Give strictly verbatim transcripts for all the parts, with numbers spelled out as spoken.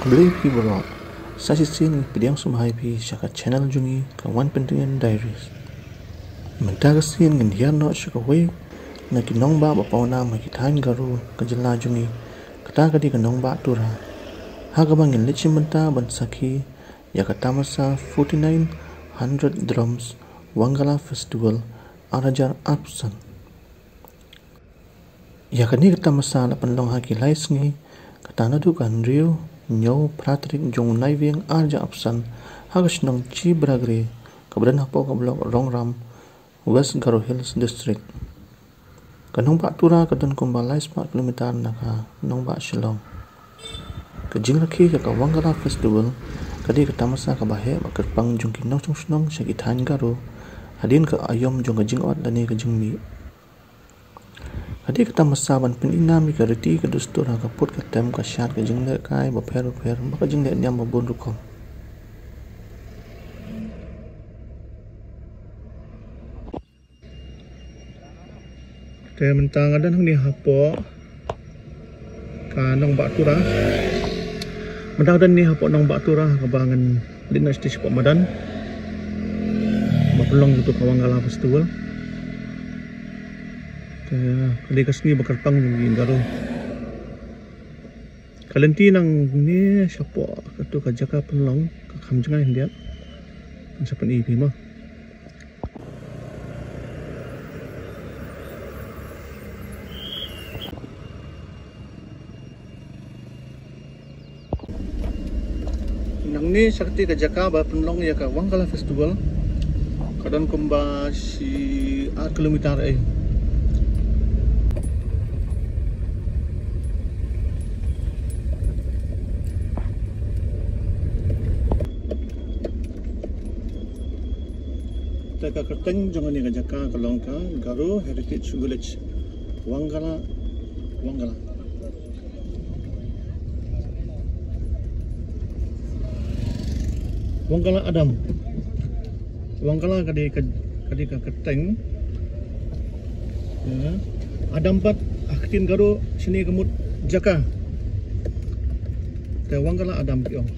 Khublei phi baroh. Sa shisien ngi pdiang sngewbha ïa phi sha ka channel jong ngi ka One Pyndengen Diaries. Mynta ka sngi ngin hiar noh sha kawei na ki nongbah ba pawnam ha ki thaiñ Garo ka jylla jong ngi. Kata ka dei ka nongbah Tura. Ha kaba ngin leit shim bynta ban sakhi ïa ka tamasa forty-nine hundred Drums Wangala Festival ar hajar arphew san. Ïa kane ka tamasa la pynlong ha ki lai sngi, kata naduh ka hynriew, hynñiew, phra tarik jong u Naiwieng ar hajar arphew san, ha ka shnong Chibragre, kaba don hapoh ka block Rongram, West Garo Hills District. Ka nongbah Tura ka don kumba lai spah kilometer na ka nongbah Shillong. Ka jingrakhe ïa ka Wangala Festival ka dei ka tamasa kaba heh bad kyrpang jong ki nongshong shnong sha ki thaiñ Garo hadien ka aïom jong ka jingot lane ka jingmih. Ka dei ka tamasa ban pyni nam ïa ka riti ka dustur ha ka pud ka tem, ka shad, ka jinglehkai bapher bapher bad ka jingleh niam babun rukom. Te mynta nga don hangne hapoh ka nongbah Tura. Mynta nga don hangne hapoh nongbah Tura kaba ngan leit noh shatei shapoh madan ba pynlong ïa uto ka Wangala Festival. Te ka dei ka sngi ba kyrpang ïa ngi Garo. Ka lynti nangne shapoh kato ka jaka pynlong ka kham jngai hyndiat. Ngan sa pyni ïa phi mo. Nangne sha katei ka jaka ba pynlong ïa ka Wangala Festival ka don kumba shi ar kilometer ei. Te ka kyrteng jong kane ka jaka ka long ka Garo Heritage Village, Wangala, Wangala. Wangala Adam. Wangala ka dei ka, ka dei ka kyrteng. Ïa. Adam pat ha ka ktien Garo shane ka mut jaka. Te Wangala Adam ki ong.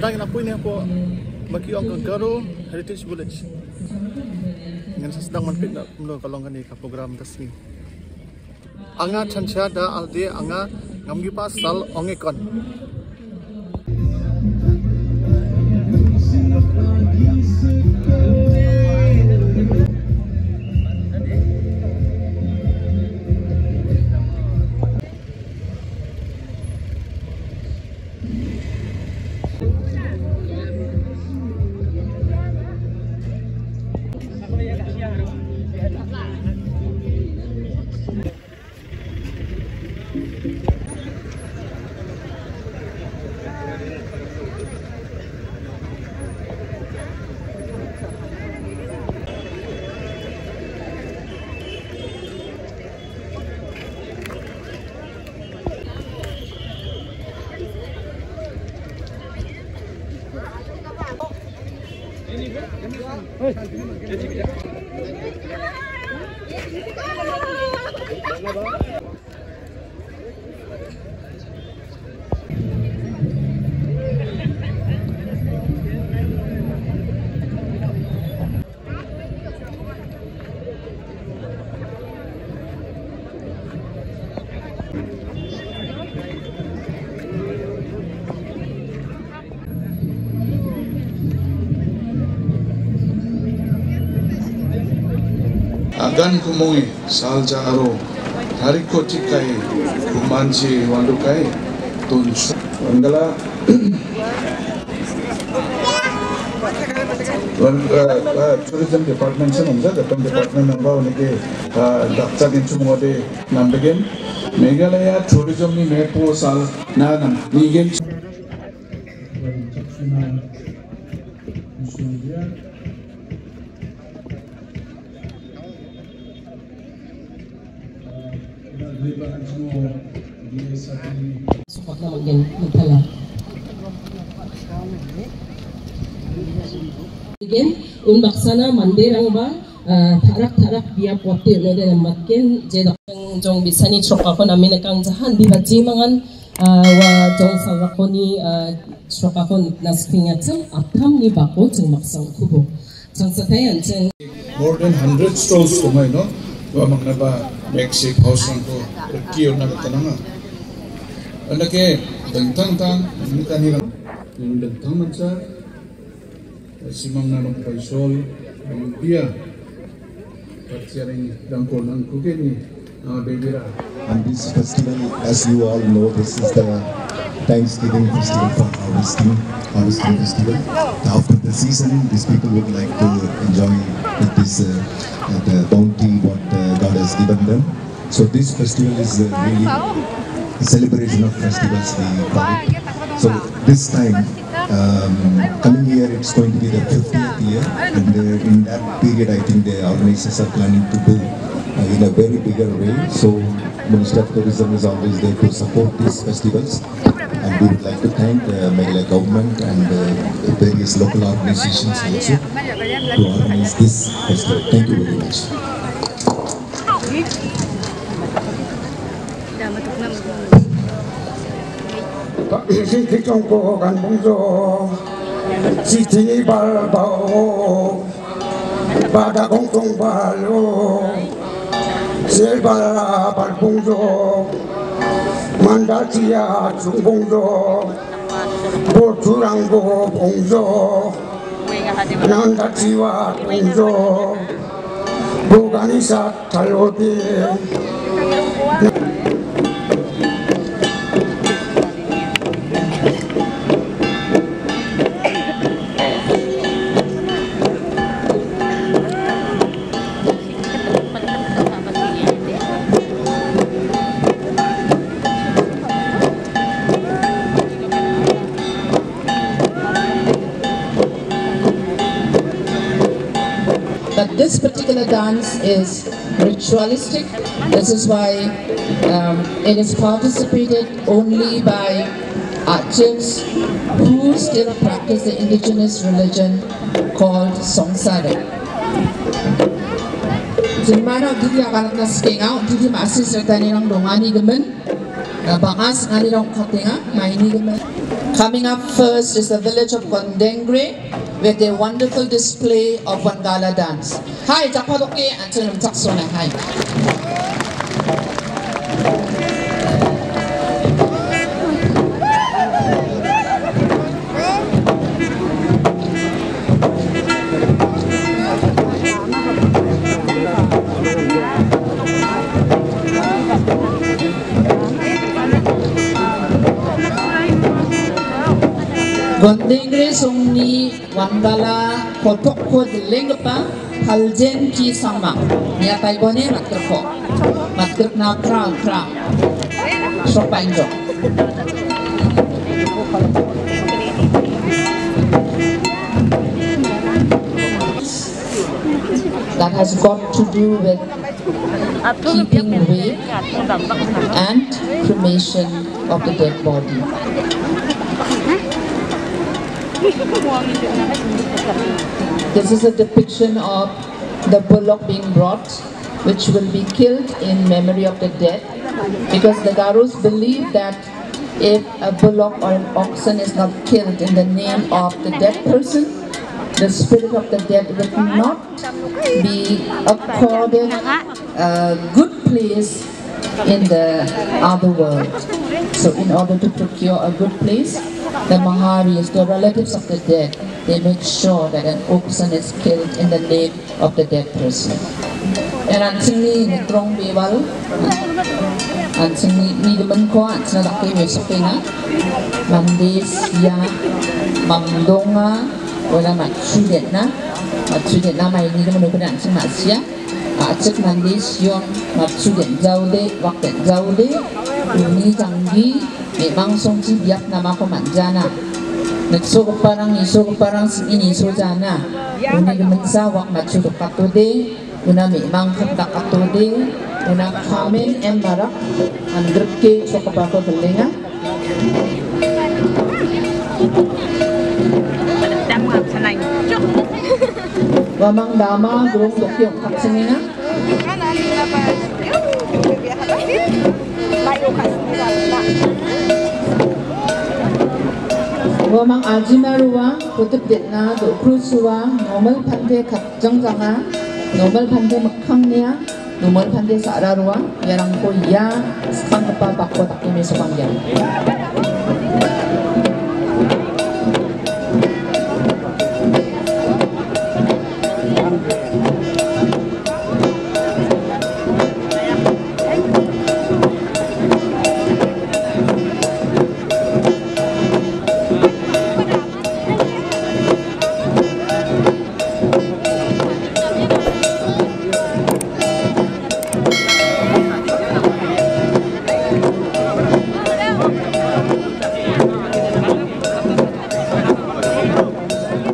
Dang na pui ne hapoh ba ki ong ka Garo Heritage Village. Ngan sa sdang ban peit noh kumno ka long kane ka program da sngi. Anga chancha da alde anga ngamgi pasal ongekon. Agan kumui salja aro, hari ko chikai, kumanchi wandukai, tun Wangala, wan, uh, uh, tourism department se nungsa, department nungba unike, uh, daksa din chumode nambegin. Meghalaya tourism ni mepo sal na nam nigin. Again, un baksa na Monday rang ba, ah, tharak tharak biap wate no de namat ken je dak jong bisani chok akon amine kang jahan di ba ji mangan, ah, wa jong salakoni, ah, chok akon nas kring atseng aptam ni bako jeng maksang kubo. Chang sa tayan chang. More than hundred stalls kumai no. Wa mangna ba makeshift house rang ko reki na ka tananga. Anda ke dengtang tang, ini tani rang. Ini dengtang mansa. Simang na nok paisol, bang dia. Pachiaring dangkol nang kugeni, ah, bebira. And this festival, as you all know, this is the Thanksgiving festival for harvesting, harvesting festival. After the season, these people would like to enjoy with this, uh, uh, the bounty what, uh, God has given them. So this festival is, uh, really a celebration of festivals, we call it. So this time, um, coming year, it's going to be the fiftieth year, and, uh, in that period, I think the organizers are planning to do, uh, in a very bigger way. So Ministry of Tourism is always there to support these festivals, and we would like to thank the Meghalaya government and, uh, various local organizations also to organize this festival. Thank you very much. Siti kong ko kan bungso, siti ni bal bao, bada kong kong balo, sel bala bal bungso, manda tia chung bungso, bo churang bo bungso, nanda tiwa bungso, bo ganisa. But this particular dance is ritualistic. This is why, um, it is participated only by Archivs who still practice the indigenous religion called Songsare. Jingmano didi akan na skenga, didi masih serta ni nang dongani gemen. Bangas ngani rong katinga, maini gemen. Coming up first is the village of Gondengre with their wonderful display of Wangala dance. Hai, jakpa doke, anchen chak sona hai. Gondengre songni Wangala kotok ko deleng pa haljen ki sama. Nia tai bone mat kerko. Mat ker na kra kra. Sok pa injok. That has got to do with keeping away and cremation of the dead body. This is a depiction of the bullock being brought, which will be killed in memory of the dead, because the Garos believe that if a bullock or an oxen is not killed in the name of the dead person, the spirit of the dead will not be accorded, uh, good place in the other world. So in order to procure a good place, the Maharis, the relatives of the dead, they make sure that an oxen is killed in the name of the dead person. And ansing ni ni krong bewal, ansing ni ni demen ko ansing na dake besok na, mandis ya, mamdonga, wala machudet na, machudet na mai ni demen ko ansing masia. Achik mandi siyon, mat sudet jaude, waktet jaude, uni janggi, memang songsi biak nama ko manjana. Ngi shu kparang, ngi shu kparang, sngewbha ngi shu jana. Une ka mynsaw wak machu dok katto de, una mih mang kham dak katto de, una khamen em barak, an grep ke shu kpa ko telenga. Wa mang dama grong dok yong kap sengenga. Wa mang ajima ruwa, kutip detna, do krus ruwa, normal phante kap jang janga, normal phante makhang nia, normal phante sara ruwa, yarang ko ya, skang kapa bak ko tak ini sepang ya.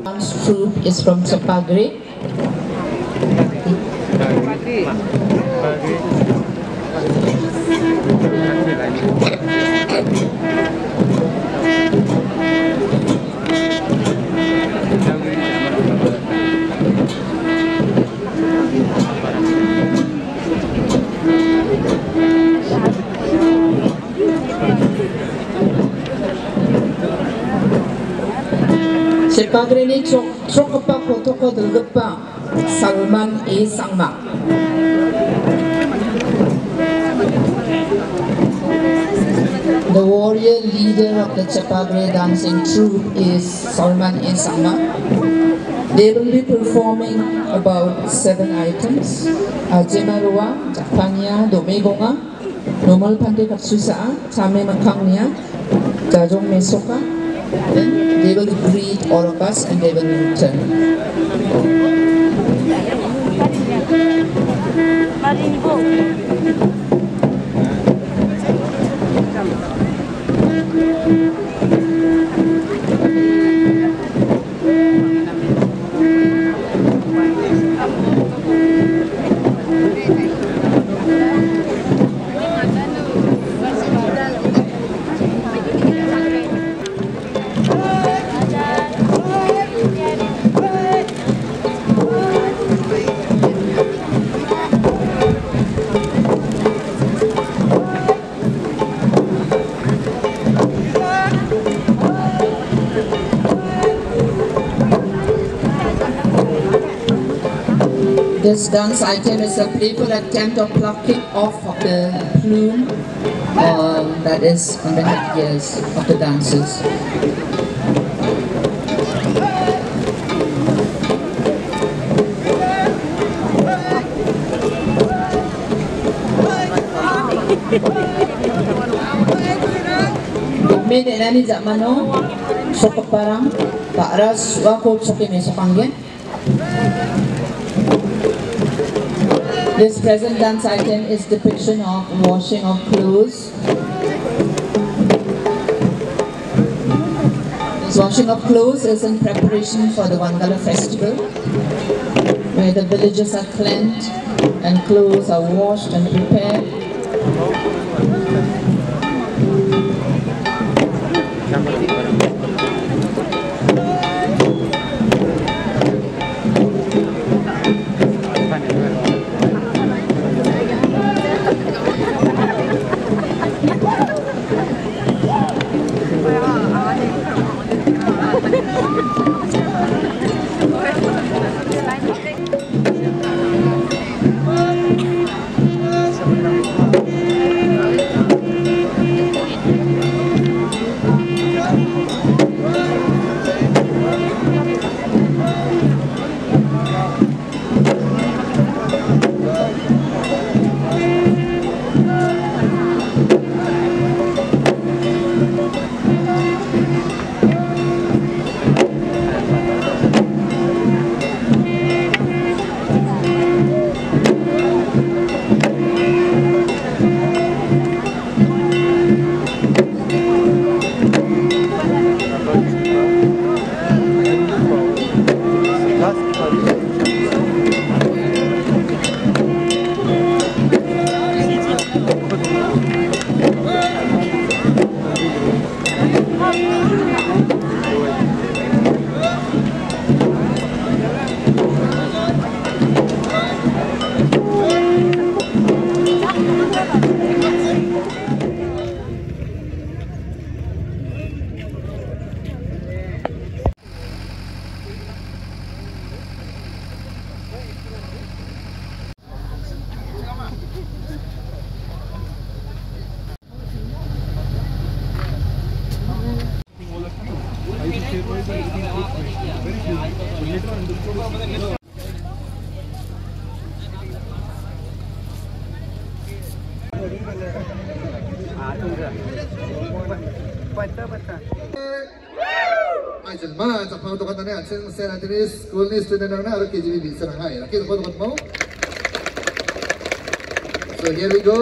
Dance troupe is from Chepagre. Chepagre ni chok, chok kpa ko to ko dul kpa. Salman A Sangma. The warrior leader of the Chepagre dancing troupe is Salman A Sangma. They will be performing about seven items. Ajima ruwa, Japania, Domegonga, Normal phante kap suisa, chame makhang nia, jajong mesoka. Then they will greet all of us and they will return. This dance item is a playful attempt of plucking off of the plume, uh, that is on the headgears of the dancers. Mene nani jak mano, sok parang, pak ras, wako sok ini sepanggen. This present dance item is depiction of washing of clothes. This washing of clothes is in preparation for the Wangala festival, where the villages are cleansed and clothes are washed and prepared. Ai, jin ma, chak pang to kan ne, aching sen atenis, school ni student nang na, aro K G B B sen hai, laki to kan mau. So here we go.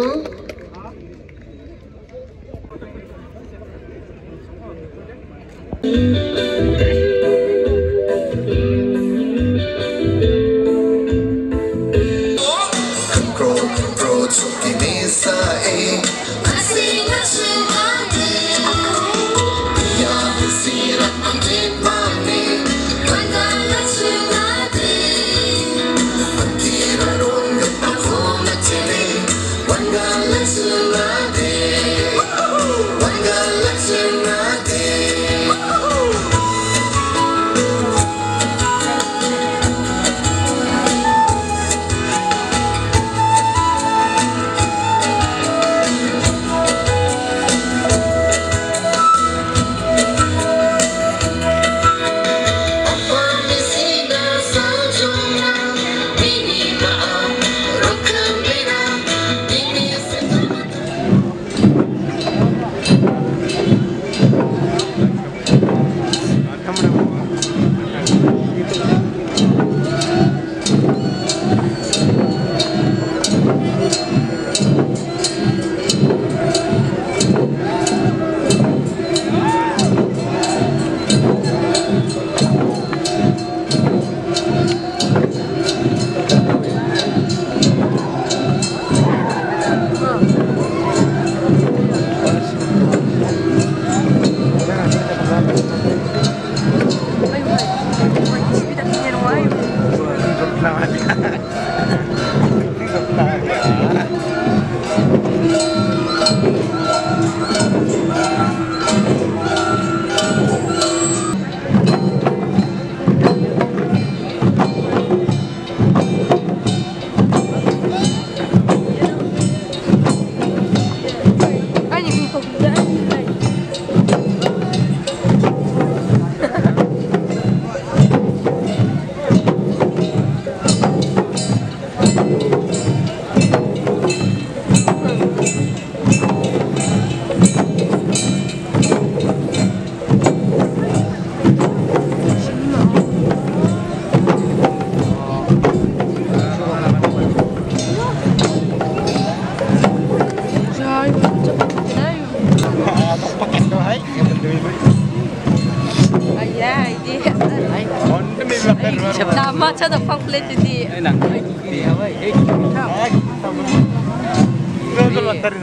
Nama cha da pang plate di.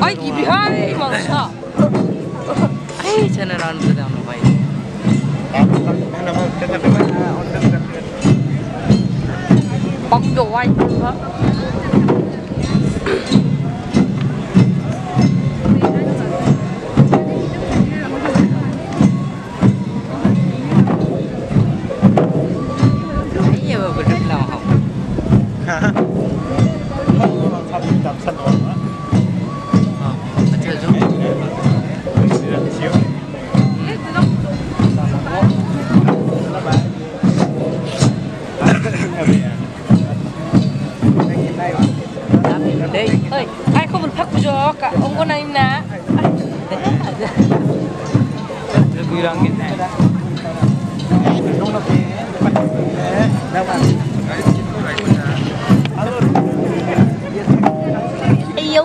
Ai, ki bihai, mangsa. Ai, chana ran ka dam, bhai. Pang do wai, ha. Ai, ko bun phak jo ka, ong ko na im na. Ayo.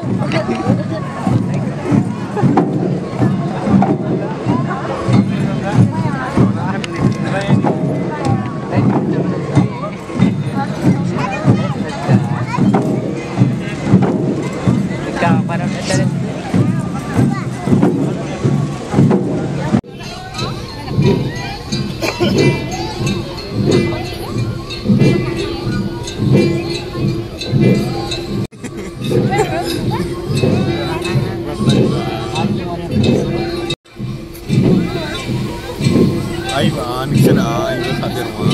Ai ba, ni kena, ai ba, tak ada rumah.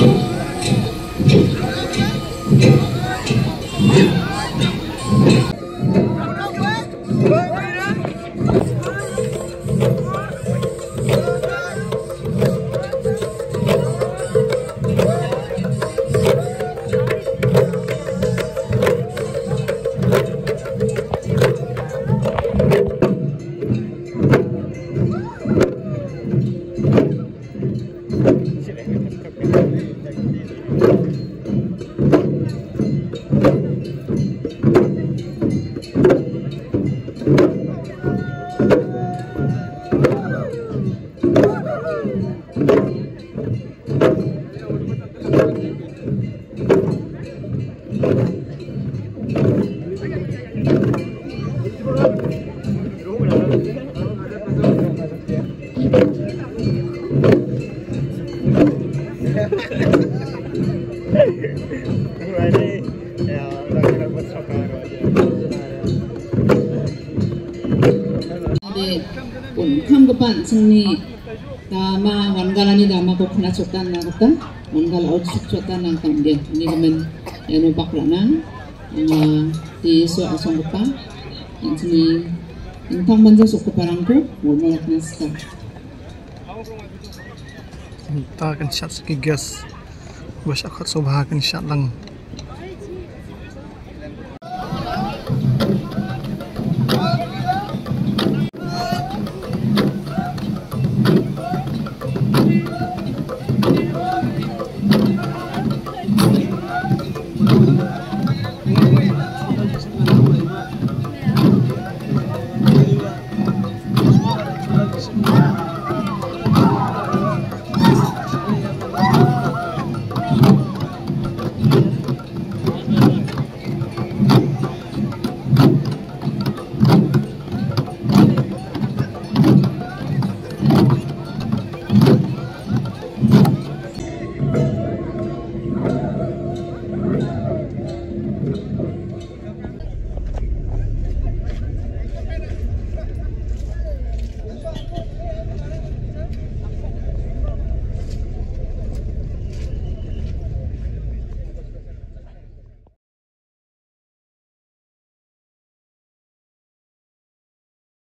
Pun kham ka pan sing ni, tama wan gala ni tama ko khna sotan na kata, wan gala ot suk sotan na kam dia ni ka men eno bak la nang, nga ti so asong ka pa, yang sini, yang tam manja sok ka parang ko, mo mo lak na ska. Ta kan shat siki gas, ba shat khat so ba kan shat lang.